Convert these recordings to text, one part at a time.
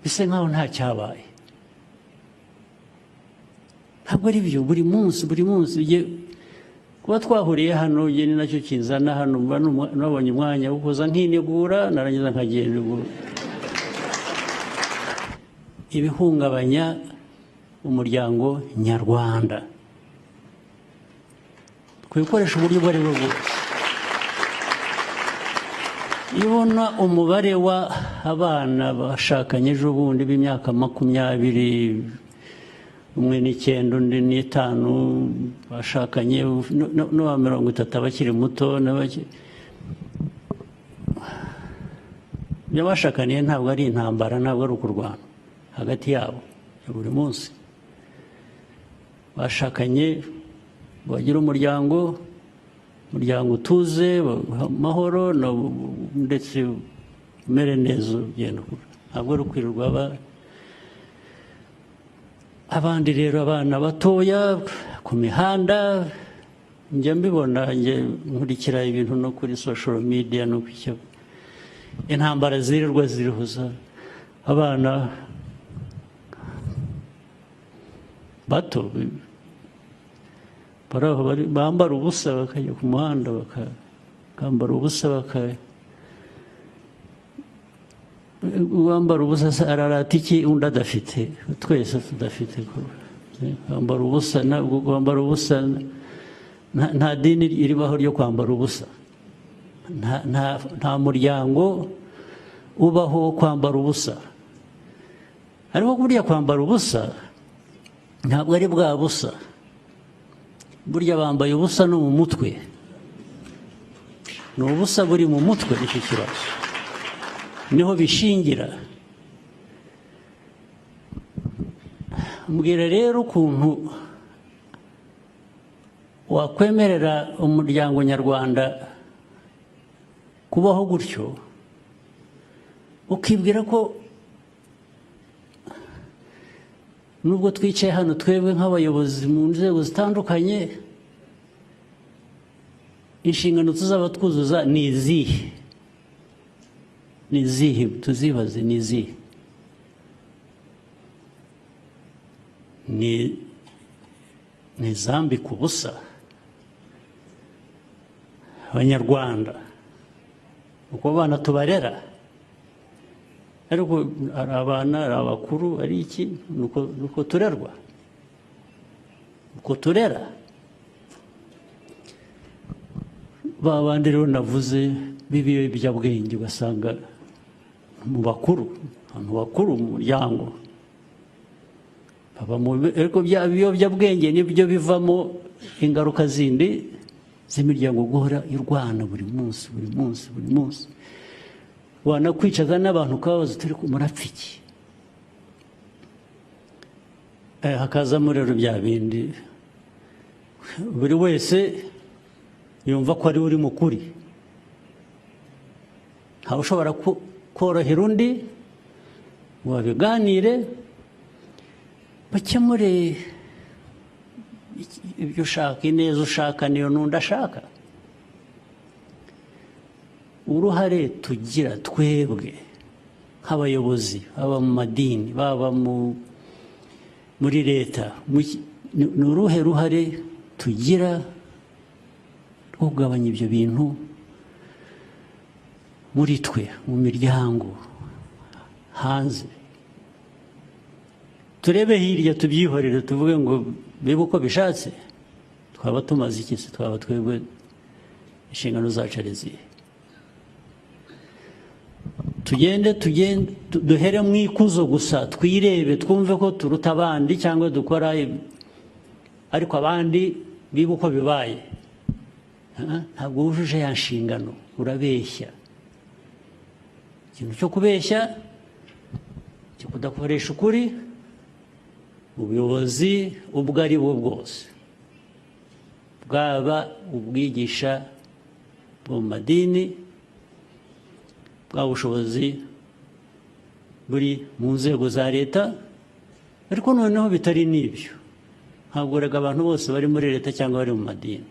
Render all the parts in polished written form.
Bisa nkaho nta cyabaye. Ntabwo ari byo. Buri munsi, buri munsi, kuba twahuriye hano, njye ni nacyo kinzana hano. Mba nabonye umwanya wo kuza nkinegura, narangiza nkagenda. Ubwo ibihungabanya umuryango nyarwanda twikoresha uburyo ubwo ari bwo bwose. Iyo ubona umubare w'abana bashakanye ejo bundi b'imyaka 21, umwe n'icyenda, undi n'itanu, bashakanye, n'uwa 30 abakiri muto, ibyo bashakaniye ntabwo ari intambara, ntabwo ari ukurwana hagati yabo ya buri munsi. Bashakanye bagira umuryango, umuryango utuze amahoro, ndetse umere neza, ugenda ukura. Ntabwo ari ukwirirwa abandi rero, abana batoya ku mihanda. Njya mbibona, njye nkurikira ibintu no kuri social media no ku cyo intambara zirirwa zirihuza abana bato bari aho, bambara ubusa bakajya ku muhanda, bakambara ubusa, uwambara ubusa se ararata iki undi adafite? Twese tudafite. Kwambara ubusa, ntabwo kwambara ubusa, nta dini ribaho ryo kwambara ubusa. Nta muryango ubaho wo kwambara ubusa. Ariko burya kwambara ubusa ntabwo ari bwa busa. Burya bambaye ubusa no mu mutwe, ni ubusa buri mu mutwe. Nicyo kibazo, niho bishingira. Mbwira rero ukuntu wakwemerera umuryango nyarwanda kubaho gutyo, ukibwira ko nubwo twicaye hano twebwe nk'abayobozi mu nzego zitandukanye, inshingano tuzaba twuzuza ni izihe? Ni izihe? Tuzibaze, ni izihe? Ni izambika ubusa Abanyarwanda, uko abana tubarera? Ariko hari abana, hari abakuru, ari iki? Nuko turerwa, uko turera ba bandi rero navuze b'ibiyobyabwenge, ugasanga mu bakuru, abantu bakuru mu muryango baba mu, ariko bya biyobyabwenge nibyo bivamo ingaruka zindi z'imiryango guhora irwana buri munsi, buri munsi, buri munsi. Wanakwicaza n'abantu ukababaza uti: "Ariko murapfa iki?" Hakazamo rero bya bindi, buri wese yumva ko ari we uri mu kuri, ntawe ushobora korohera undi ngo babiganire, bakemure ibyo ushaka. Ineza ushaka niyo n'undi ashaka. Uruhare tugira twebwe nk'abayobozi, baba mu madini, baba muri leta, ni uruhe ruhare tugira rwo kugabanya ibyo bintu muri twe, mu miryango, hanze? Turebe hirya, tubyihorere, tuvuge ngo bibe uko bishatse? Twaba tumaze iki se? Twaba twebwe inshingano zacu ari izihe? Tugende, tugende, duhere mu ikuzo gusa, twirebe, twumve ko turuta abandi cyangwa dukora, ariko abandi bibe uko bibaye. Ntabwo wujuje ya nshingano, urabeshya. Ikintu cyo kubeshya, cyo kudakoresha ukuri, ubuyobozi ubwo ari bwo bwose, bwaba ubwigisha bwo mu madini, bwa bushobozi buri mu nzego za leta. Ariko noneho bitari n'ibyo, ntabwo rega abantu bose bari muri leta cyangwa bari mu madini.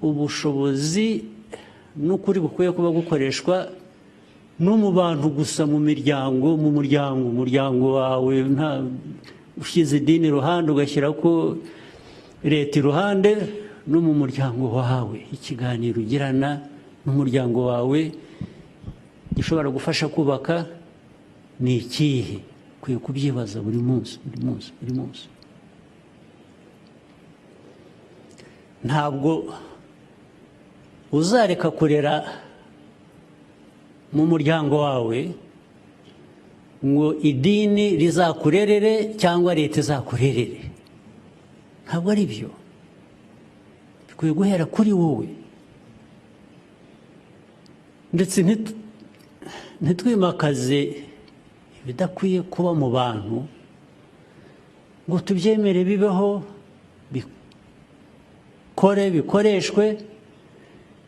Ubushobozi n'ukuri bukwiye kuba gukoreshwa No mu bantu gusa, mu miryango, mu muryango, umuryango wawe, nta ushyize idini iruhande, ugashyira ko leta iruhande, no mu muryango wawe, ikiganiro ugirana n'umuryango wawe gishobora gufasha kubaka ni ikihe? Ukwiye kubyibaza buri munsi, buri munsi, buri munsi. Ntabwo uzareka kurera mu muryango wawe ngo idini rizakurerere cyangwa leta izakurerere. Ntabwo ari byo. Bikwiye guhera kuri wowe, ndetse ntitwimakaze ibidakwiye kuba mu bantu ngo tubyemere bibeho, bikore, bikoreshwe,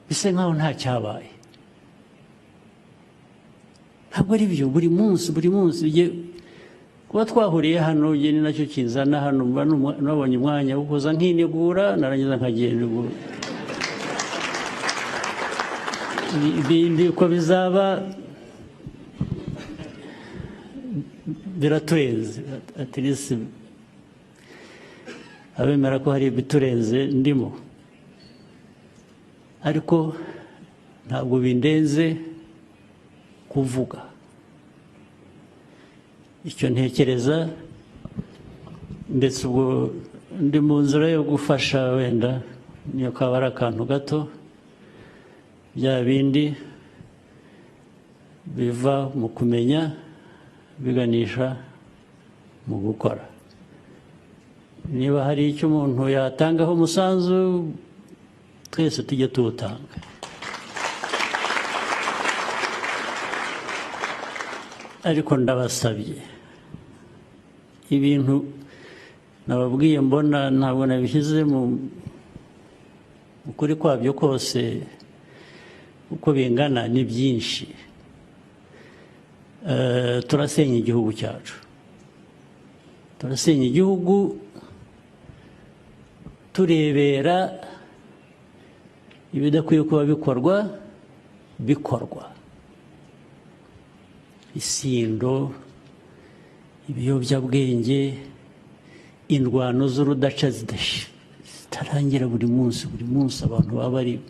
bise nkaho nta cyabaye. Ntabwo ari byo. Buri munsi, buri munsi kuba twahuriye hano, ni nacyo kinzana hano, mba nabonye umwanya wo kuza nkinegura, narangiza nkagenda. Ubwo ibindi uko bizaba biraturenze, at least abemera ko hari ibiturenze ndimo, ariko ntabwo bindenze kuvuga icyo ntekereza, ndetse ubwo ndi mu nzira yo gufasha, wenda niyo kaba ari akantu gato, bya bindi biva mu kumenya biganisha mu gukora. Niba hari icyo umuntu yatangaho umusanzu, twese tujye tuwutanga. Ariko ndabasabye, ibintu nababwiye mbona ntabwo nabishyize mu ukuri kwabyo kose uko bingana, ni byinshi. Turasenya igihugu cyacu, turasenya igihugu turebera ibidakwiye kuba bikorwa bikorwa. Isindo, ibiyobyabwenge, indwano z'urudaca zitarangira buri munsi, buri munsi abantu baba bari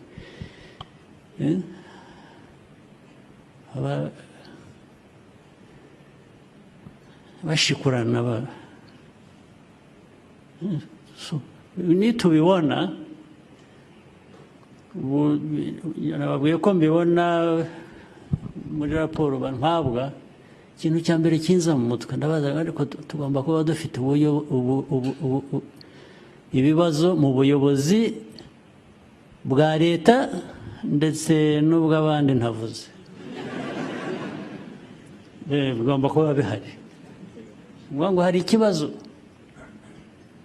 bashikurana. Nitubibona, nababwiye ko mbibona muri raporo mpabwa, ikintu cya mbere kinza mu mutwe ndabaza, ariko tugomba kuba dufite ibibazo mu buyobozi bwa leta ndetse n'ubw'abandi ntavuze, bigomba kuba bihari. Ngo hari ikibazo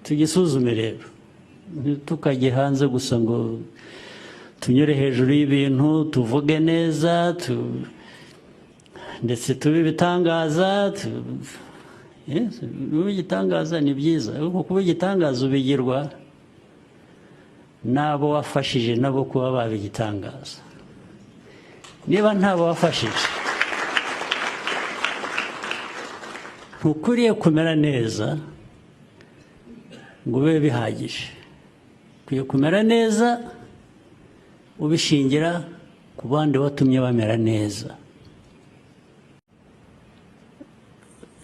tugisuzume rero, ntitukajye hanze gusa ngo tunyure hejuru y'ibintu, tuvuge neza, ndetse tube ibitangaza. Kuba igitangaza ni byiza, ariko kuba igitangaza ubigirwa n'abo wafashije nabo kuba baba igitangaza. Niba ntabo wafashije, ntukwiriye kumera neza ngo ube bihagije. Ukwiye kumera neza ubishingira ku bandi watumye bamera neza.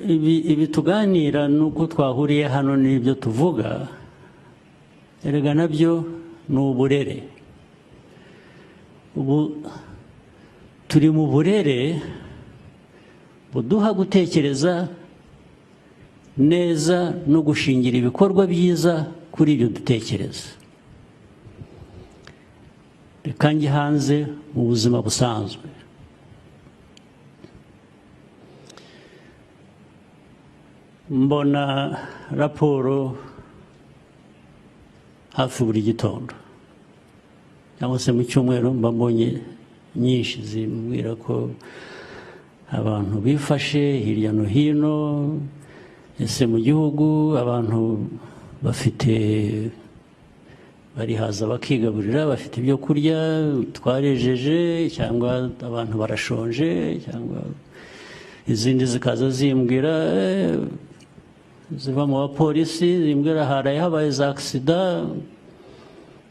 Ibi tuganira nuko twahuriye hano n'ibyo tuvuga, erega nabyo ni uburere. Ubu turi mu burere buduha gutekereza neza no gushingira ibikorwa byiza kuri ibyo dutekereza. Reka njye hanze mu buzima busanzwe. Mbona raporo hafi buri gitondo cyangwa se mu cyumweru, mba mbonye nyinshi zimbwira ko abantu bifashe hirya no hino, ese mu gihugu abantu bafite Barihaza bakigaburira, bafite ibyo kurya, twarejeje, cyangwa abantu barashonje, cyangwa izindi zikaza zimbwira, ziva mu bapolisi zimbwira haraye habaye za accident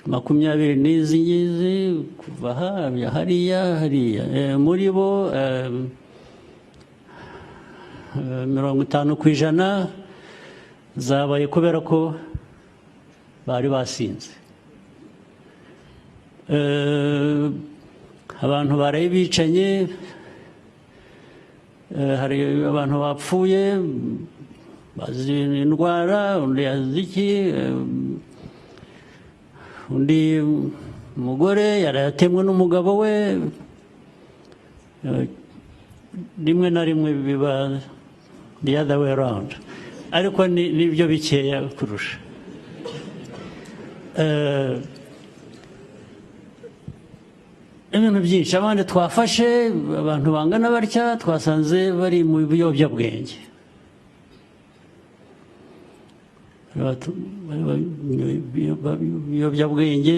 20 n'izi ngizi, kuva hariya hariya. Muri bo 50% zabaye kubera ko bari basinze. Abantu baraye bicanye, hari abantu bapfuye bazi indwara, undi yazize iki, undi mugore yarayatemwe n'umugabo we. Rimwe na rimwe biba the other way around, ariko nibyo bikeya kurusha. Ibintu byinshi. Abandi twafashe abantu bangana batya, twasanze bari mu biyobyabwenge, ibiyobyabwenge,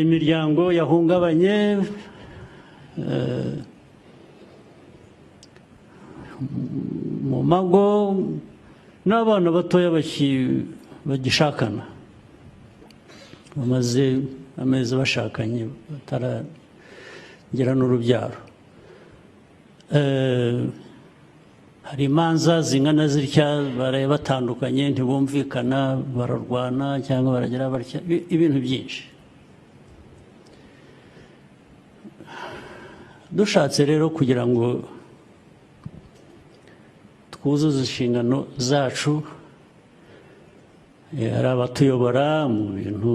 imiryango yahungabanye, mu mago, n'abana batoya bagishakana, bamaze amezi bashakanye bataragira n'urubyaro. Hari imanza zingana zitya, baraye batandukanye, ntibumvikana, bararwana cyangwa baragira batya, ibintu byinshi. Dushatse rero kugira ngo twuzuze inshingano zacu, hari abatuyobora mu bintu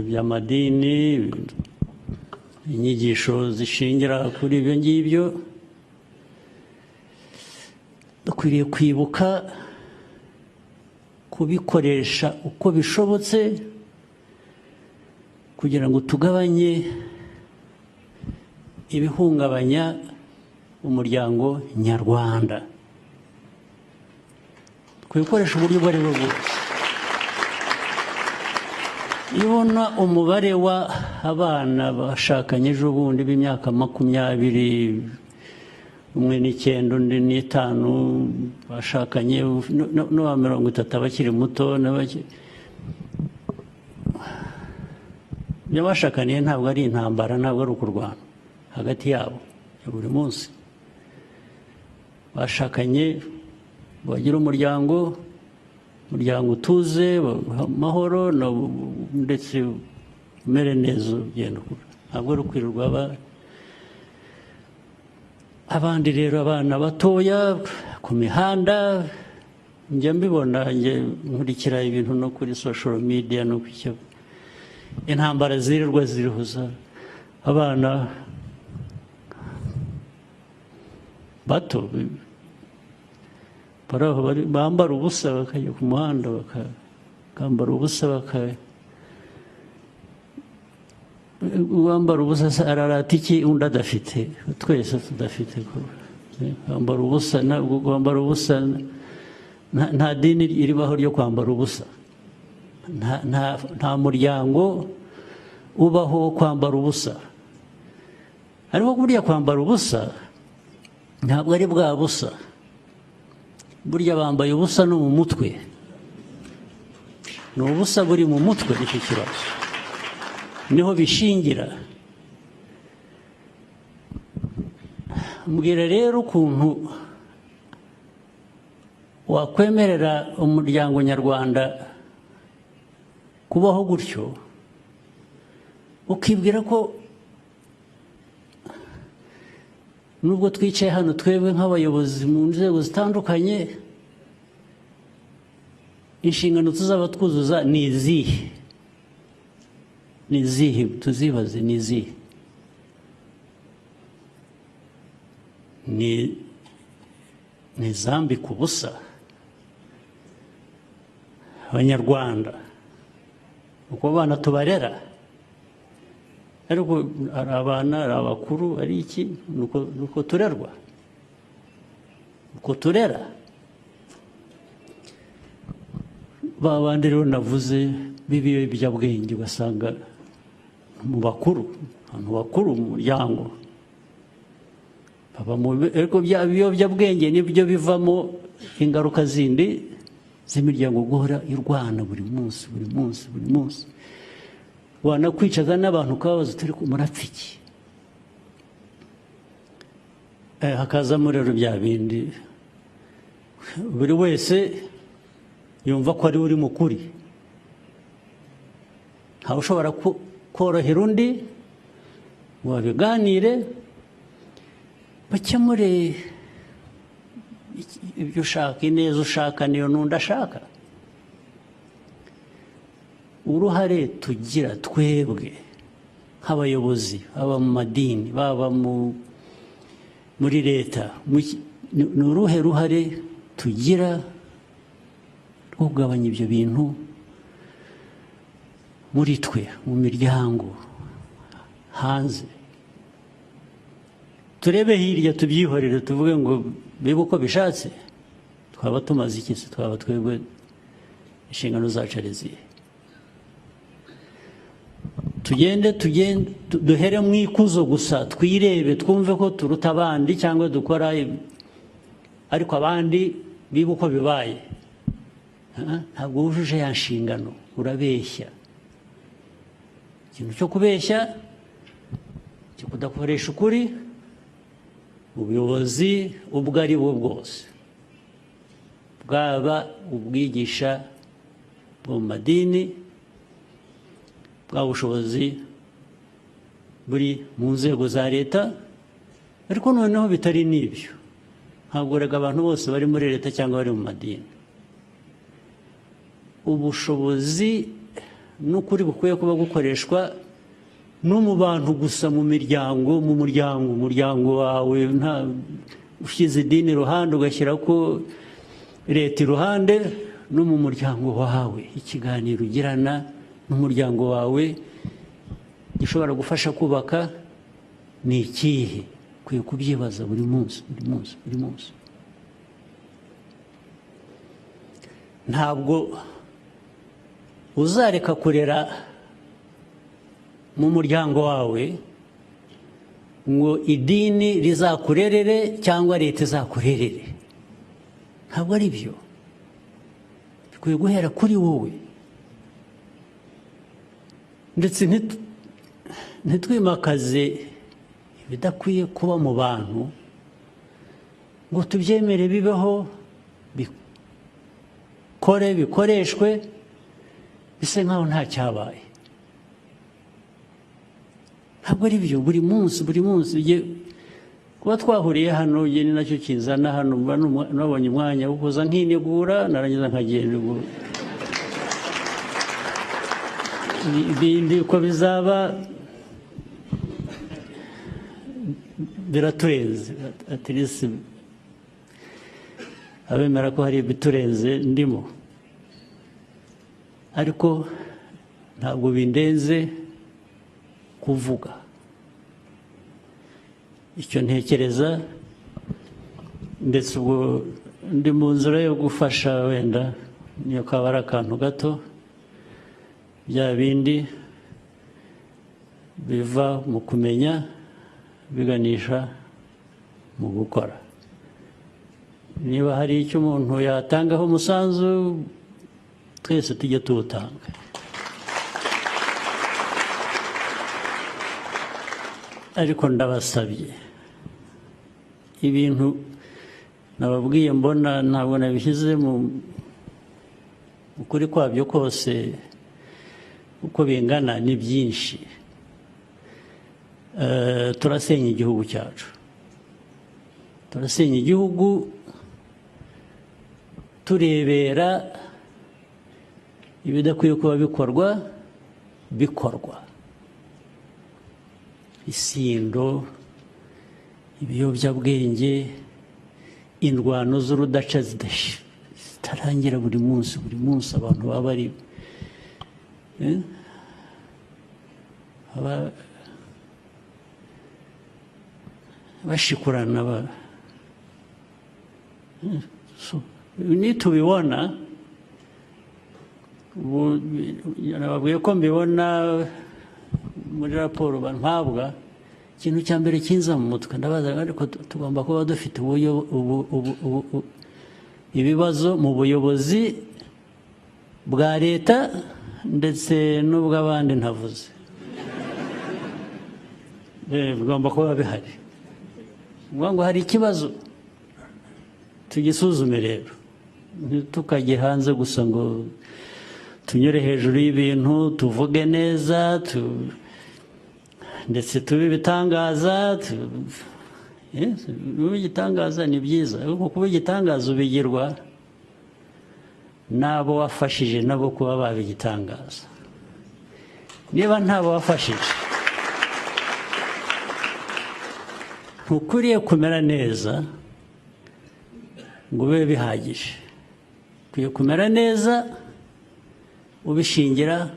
by'amadini, inyigisho zishingira kuri ibyo ngibyo, dukwiriye kwibuka kubikoresha uko bishobotse kugira ngo tugabanye ibihungabanya umuryango nyarwanda. Twikoresha uburyo ubwo ari bwo bwose. Iyo ubona umubare w'abana bashakanye ejo bundi b'imyaka 20, umwe 9, undi 5, bashakanye n'uwa 30 abakiri muto, ibyo bashakaniye ntabwo ari intambara, ntabwo ari ukurwana hagati yabo ya buri munsi. Bashakanye bagira umuryango, umuryango utuze, amahoro, ndetse umere neza, ugenda ukura. Ntabwo ari ukwirirwa abandi rero abana batoya ku mihanda, njya mbibona, njye nkurikira ibintu no kuri social media no ku cyo intambara zirirwa zirihuza abana bato bari aho bambara ubusa bakajya ku muhanda, bakambara ubusa, uwambara ubusa se ararata iki undi adafite? Twese tudafite. Kwambara ubusa, ntabwo kwambara ubusa, nta dini iribaho ryo kwambara ubusa, nta muryango ubaho wo kwambara ubusa. Ariko burya kwambara ubusa ntabwo ari bwa busa, burya bambaye ubusa no mu mutwe, ni ubusa buri mu mutwe. Icyo kibazo niho bishingira. Mbwira rero ukuntu wakwemerera umuryango nyarwanda kubaho gutyo, ukibwira ko nubwo twicaye hano twebwe nk'abayobozi mu nzego zitandukanye, inshingano tuzaba twuzuza ni izihe? Ni izihe? Tuzibaze, ni izihe? Ni izambika ubusa Abanyarwanda, uko abana tubarera, ariko hari abana, hari abakuru, ari iki, nuko turerwa. Uko turera ba bandi rero navuze b'ibiyobyabwenge, ugasanga mu bakuru, abantu bakuru mu muryango baba mu, ariko bya biyobyabwenge nibyo bivamo ingaruka zindi z'imiryango guhora irwana buri munsi buri munsi buri munsi. Wanakwicaza n'abantu ukababaza uti ariko murapfa iki? Hakazamo rero bya bindi buri wese yumva ko ari uri mu kuri, ntawe ushobora korohera undi ngo babiganire bakemure ibyo ushaka, ineza ushaka niyo n'undi ashaka. Uruhare tugira twebwe nk'abayobozi, baba mu madini, baba muri leta, ni uruhe ruhare tugira rwo kugabanya ibyo bintu muri twe, mu miryango, hanze? Turebe hirya, tubyihorere, tuvuge ngo bibe uko bishatse. Twaba tumaze iki se? Twaba twebwe inshingano zacu ari izihe? Tugende tugende duhere mu ikuzo gusa, twirebe, twumve ko turuta abandi cyangwa dukora, ariko abandi bibe uko bibaye. Ntabwo wujuje ya nshingano, urabeshya. Ikintu cyo kubeshya, cyo kudakoresha ukuri, ubuyobozi ubwo ari bwo bwose, bwaba ubwigisha bwo mu madini, bwa bushobozi buri mu nzego za leta, ariko noneho bitari n'ibyo, ntabwo rega abantu bose bari muri leta cyangwa bari mu madini. Ubushobozi n'ukuri bukwiye kuba gukoreshwa no mu bantu gusa, mu miryango, mu muryango, umuryango wawe, nta ushyize idini iruhande ugashyira ko leta iruhande, no mu muryango wawe, ikiganiro ugirana n'umuryango wawe gishobora gufasha kubaka ni ikihe? Ukwiye kubyibaza buri munsi buri munsi buri munsi. Ntabwo uzareka kurera mu muryango wawe ngo idini rizakurerere cyangwa leta izakurerere, ntabwo ari byo. Bikwiye guhera kuri wowe, ndetse ntitwimakaze ibidakwiye kuba mu bantu ngo tubyemere bibeho, bikore, bikoreshwe, bise nkaho nta cyabaye. Ntabwo ari byo. Buri munsi buri munsi kuba twahuriye hano, ni nacyo kinzana hano, mba nabonye umwanya wo kuza nkinegura, narangiza nkagenda. Ibindi uko bizaba biraturenze, at least abemera ko hari ibiturenze ndimo, ariko ntabwo bindenze kuvuga icyo ntekereza, ndetse ubwo ndi mu nzira yo gufasha, wenda niyo kaba ari akantu gato, bya bindi biva mu kumenya biganisha mu gukora. Niba hari icyo umuntu yatangaho umusanzu, twese tujye tuwutanga. Ariko ndabasabye, ibintu nababwiye mbona ntabwo nabishyize mu ukuri kwabyo kose uko bingana, ni byinshi. Turasenya igihugu cyacu, turasenya igihugu turebera ibidakwiye kuba bikorwa bikorwa, isindo, ibiyobyabwenge, indwano z'urudaca zitarangira buri munsi buri munsi, abantu baba bari bashikurana. So, nitubibona ubu, nababwiye ko mbibona muri raporo mpabwa. Ikintu cya mbere kinza mu mutwe, ndabaza, ariko tugomba kuba dufite ibibazo mu buyobozi bwa leta ndetse n'ubw'abandi ntavuze. Bigomba kuba bihari. Ngombwa ngo hari ikibazo, tugisuzume rero, ntitukajye hanze gusa ngo tunyure hejuru y'ibintu, tuvuge neza, ndetse tube ibitangaza. Kuba igitangaza ni byiza, ariko kuba igitangaza ubigirwa n'abo wafashije nabo kuba baba igitangaza. Niba ntabo wafashije, ntukwiriye kumera neza ngo ube bihagije. Ukwiye kumera neza ubishingira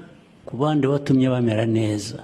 ku bandi watumye bamera neza.